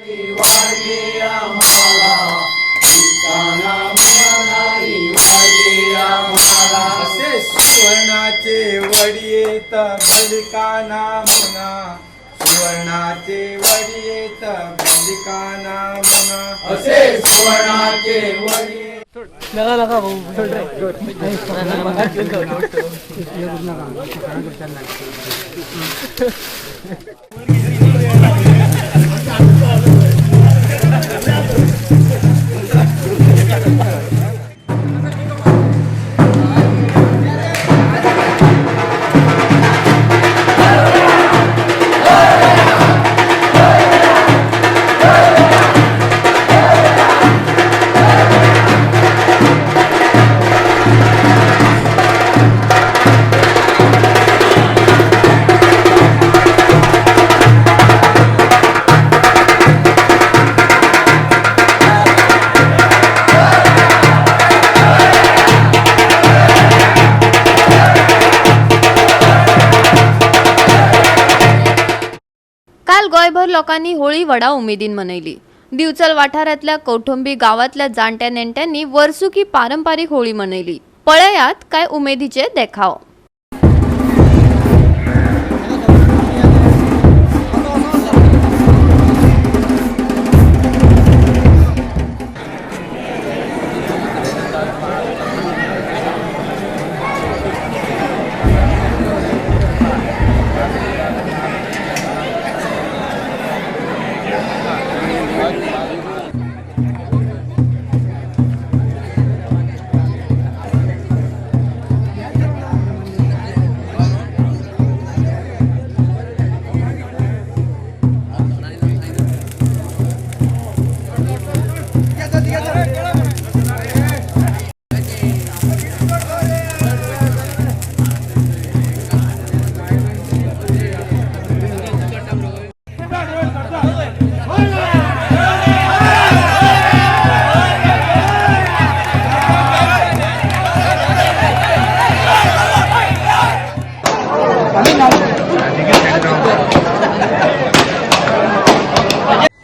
असे सुवर्णाचे वडियेत बलिकाना मुना, सुवर्णाचे वडियेत बलिकाना मुना, असे सुवर्णाचे वडिये. काल गोंयभर लोकांनी होळी व्हडा उमेदीन मनयली. दिवचल वाठारांतल्या कौटुंबी गांवांतल्या जाणट्या नेणट्यांनी वर्सुकी पारंपारीक होळी मनयली. पळयात काय उमेदीचे देखाव.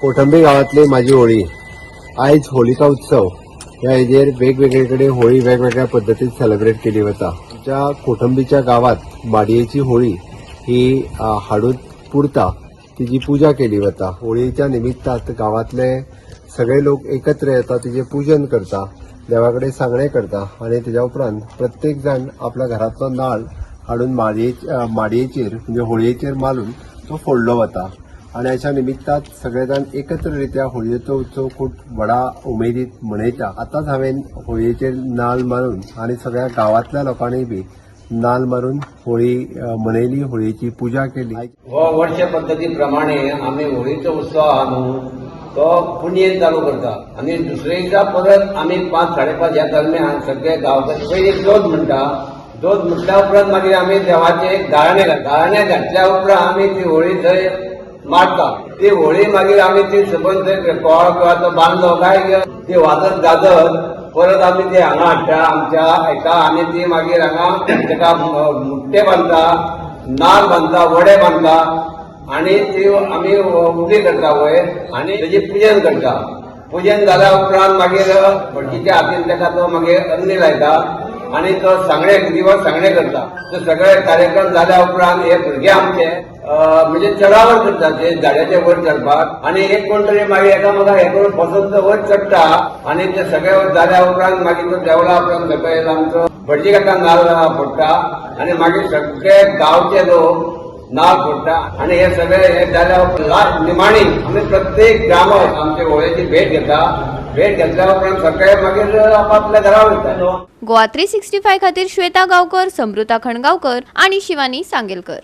कोठंबी गांवांतली माझी होळी. आयज होलिका उत्सव ह्या हेजेर वेगवेगळे कडेन होळी वेगवेगळ्या पद्दतीन सेलेब्रेट केली वता. आमच्या कोठंबीच्या गांवांत माडयेची होळी ही हाडून पुरता, तिजी पुजा केली वता. होळयेच्या निमित्तात गांवांतले सगळे लोक एकत्र येता, तिजें पुजन करता, देवा कडेन सांगणें करता आनी तेज्या उपरांत प्रत्येक जाण आपल्या घरांतलो नाल्ल हाडून माडयेचेर म्हणजे होळयेचेर मारून तो फोडलो वता आनी अशा निमित्तात सगळे जाण एकत्र रित्या होळयेचो उत्सव खूब व्हडा उमेदीत मनयता. आतांच हांवें होळयेचेर नाल्ल मारून आनी सगळ्या गांवांतल्या लोकांनी बी नाल्ल मारून होळी मनयली, होळयेची पुजा केली. हो वर्ष पद्दती प्रमाणे आमी होळीचो उत्सव आहा न्हू, तो पुनयेन चालू करता आनी दुसरे दिसा परत आमी 5 5:30 ह्या दरम्यान सगळे गांवचे पयलीं जोत म्हणटा. जोत म्हटल्या उपरांत मागीर आमी देवाचें एक गाराणें घालता. गाराणें घातल्या उपरांत आमी ती होळी थंय मारता. ती होळी मागीर आमी ती सबंद थंय कोळ किंवा तो बांदलो काय ती वाजत गाजत परत आमी ती हांगा हाडटा आमच्या हेका आनी ती मागीर हांगा तेका मुट्टे बांदता, नाल बांदता, वडे बांदता आनी ती आमी उबी करता वयर आनी तेजी पुजन करता. पुजन जाल्या उपरांत मागीर भटजीच्या हातीन तेका तो मागीर अग्नी लायता आनी तो सांगणे दिवस सांगणे करता. तो सगळे कार्यक्रम जाल्या उपरांत हे भुरगे आमचे म्हणजे चढावड करता ते झाडाचे वयर चडपाक आनी एक कोण तरी मागीर एकामेकाक हे करून बसून तो वयर चडटा आनी ते सगळे जाल्या उपरांत मागीर तो देवला उपरांत सगळे आमचो भटजी काका नाल्ल फोडटा आनी मागीर सगळे गांवचे लोक नाल्ल फोडटा आनी हे सगळे हे जाल्या उपरांत लास्ट निमाणी आमी प्रत्येक ग्रामात आमचे होळयेची भेट घेता. भेट घेतल्या उपरांत सगळे मागीर आपापल्या घरा वयता. गोवा 365 खातीर श्वेता गावकर, समृता खणगावकर आणि शिवानी सांगेलकर.